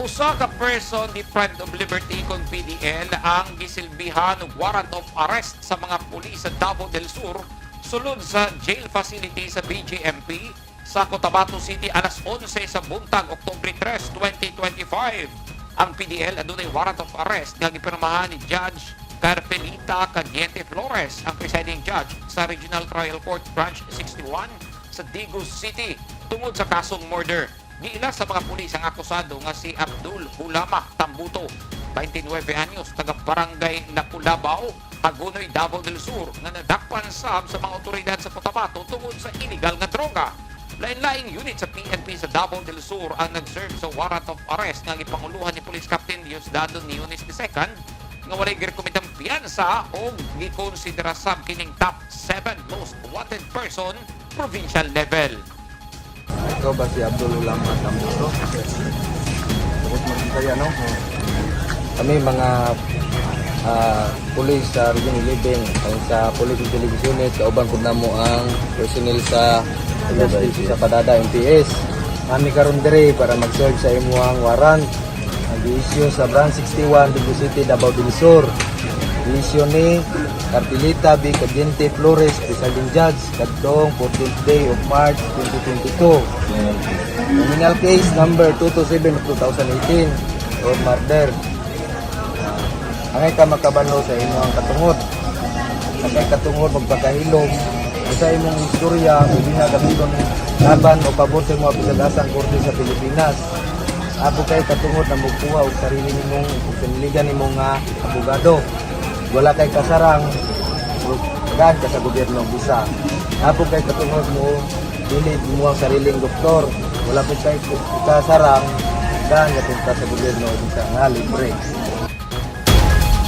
Usa ka person deprived of liberty kon PDL ang gisilbihan og warrant of arrest sa mga pulis sa Davao del Sur sulod sa jail facility sa BJMP sa Cotabato City alas 11 sa buntag, Oktubre 3, 2025. Ang PDL adunay warrant of arrest nga gipirmahan ni Judge Carmelita Cañete Flores, ang presiding judge sa Regional Trial Court Branch 61 sa Digos City, tungod sa kasong murder. Giila sa mga pulis ang akusado nga si Abdul Hulama Tambuto, 29 anyos, taga Barangay Napulabao, Hagonoy, Davao del Sur, nga nadakpan sab sa mga otoridad sa Cotabato tungod sa illegal nga droga. Lain-laing unit sa PNP sa Davao del Sur ang nag-serve sa warrant of arrest nga gipanguluhan ni Police Captain Diosdado Niones II nga walay girekomendang piyansa o gikonsidera sab kining top 7 most wanted person provincial level. Ikaw ba si Abdul Ulama Tambuto? Tapos magbisaya, no? Kami mga pulis sa Region 11, ang sa Police Intelligence Unit, kauban pud namo ang personnel sa SDC sa Padada MPS. Kami karon diri para mag-serve sa imuhang warrant. Ang gi-issue sa Branch 61, Digos City, Davao del Sur. Gi-issue ni Carmelita B. Cadiente Flores, presiding judge, kadtong 14th day of March 2022. Criminal case number 227 of 2018 or murder. Angay ka makabalo sa imong katungod. Angay katungod magpakahilom sa imong istorya, pwede na gamiton laban o pabor sa imong bisag asang korte sa Pilipinas. Ako kay katungod na magkuha og sarili nimong ug siniligan nimong nga abogado. Wala kay kasarang gaan ka sa gobyerno bisa. Ako kay katungod mo dili mo ang sariling doktor. Wala po kay kasarang gaan ka sa gobyerno bisa nga libre.